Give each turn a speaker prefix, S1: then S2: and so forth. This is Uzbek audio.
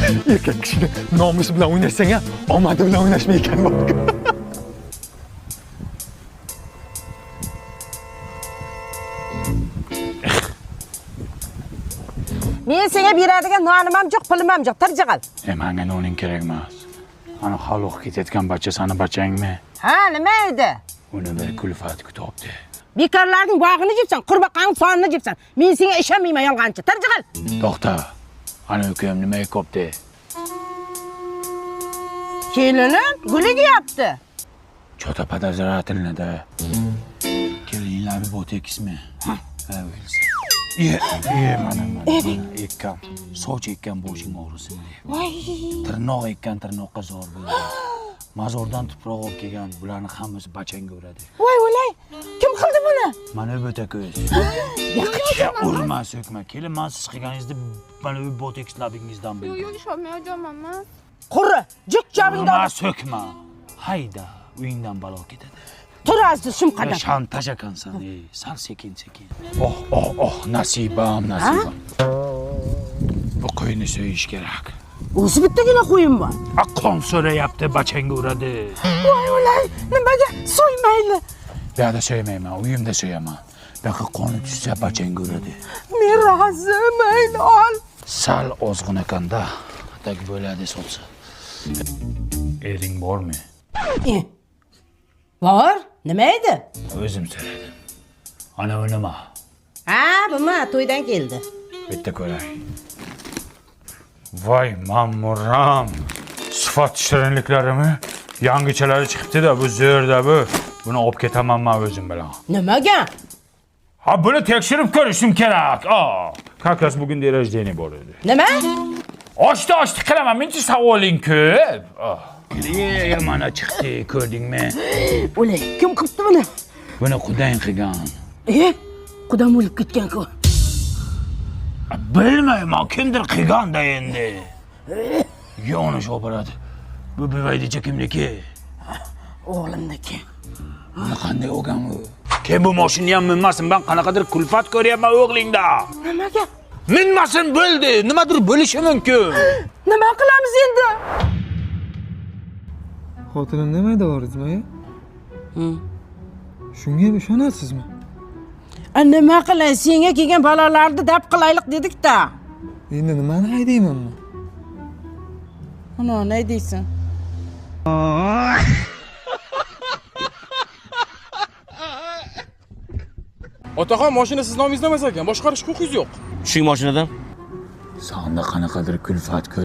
S1: Erkak kishini nomusi bilan o'ynashsang ham, omadi bilan o'ynashma ekan bor.
S2: Men senga beradigan nonim ham yo'q, pulim ham yo'q. Tirjig'il.
S3: E menga noning kerak emas. Ana xaloq ketayotgan bacha sani bachangmi?
S2: Ha, nima edi?
S3: Uni bir kulfat kutibdi.
S2: Bekorlarning bog'ini jebsan, qurbaqaning sonini jebsan. Men senga ishonmayman yolg'onchi. Tirjig'il.
S3: To'xta. Ana ukam nima ekopti?
S2: Kelinim guli deyapti.
S3: Chota podozрительныйda. Kelinlar botekismi? Ha, o'lsa. Ye, ye mana mana. Ekkam, soch ekkan boshing og'risin deb.
S2: Voy.
S3: Tirnoq ekkan tirnoqqa zor bo'ldi. Mazordan tuproq olib kelgan, bularni hammasi bachangga uradi.
S2: Voy o'lay. Kim qildi buni?
S3: Mana bu bo'tako'z. Ya urma, so'kma. Kelin, man siz qilganingizni mana bu boteks labingizdan
S4: Yo'q,
S3: bildim.
S4: yo'q, ishonmayapman emas.
S2: Quri, jiq jabingda
S3: Urma, so'kma. Hayda, uyingdan balo ketadi.
S2: tur aziz shum
S3: Ya
S2: qadam.
S3: shantaj ekansan, ey. Sal sekin sekin. Oh, oh, oh, nasibam, nasibam. Bu qo'yni so'yish kerak.
S2: O'zi bittagina qo'yim bor.
S3: A qon so'rayapti, bachangga uradi.
S2: Voy o'lay, nimaga so'ymayli?
S3: Bu yoqda so'ymayman, uyimda so'yaman. Bu yoqqa qoni tushsa bachangga uradi.
S2: Men rozi, mayli ol.
S3: Sal ozg'in ekanda, tak bo'ladi sotsa. Ering bormi?
S2: E, Bor, nima edi?
S3: O'zim so'radim. Ana u nima?
S2: Ha, bumi to'ydan keldi.
S3: Bitta ko'ray. Voy mamuram. Sifat shirinliklarimi? Yangichalari chiqibdi-da, bu zo'rda bu. Buni olib ketaman men o'zim bilan.
S2: Nimaga?
S3: Ha, buni tekshirib ko'rishim kerak. A, как раз bugun день рождения bor edi.
S2: Nima?
S3: Ochdi, ochdi qilaman. Mencha savoling ko'p. Ah. Ye, mana chiqdi, ko'rdingmi?
S2: O'lay, kim qilibdi buni?
S3: Buni qudang qilgan.
S2: E, qudam o'lib ketgan-ku.
S3: Bilmayman, kimdir qilgan-da endi. Yonish operati. Bu buvaydicha kimniki?
S2: O'g'limniki.
S3: Buni qanday olgan u? Kim bu mashinani ham minmasin, ben qanaqadir kulfat ko'ryapman o'g'lingda.
S2: Nimaga?
S3: Minmasin bo'ldi, nimadir bo'lishi mumkin.
S2: Nima qilamiz endi?
S1: Xotinim nima deyapti, aya? Shunga ham ishonasizmi?
S2: A, nima qilay, senga kelgan balolarni daf qilaylik dedik-da.
S1: Endi nimani haydayman men?
S2: Ana, ne deysan?
S5: Otaxon, mashina siz nomingizda emas ekan, boshqarish huquqingiz yo'q.
S6: Tushing mashinadan.
S3: Sanda qanaqadir kulfat ko'r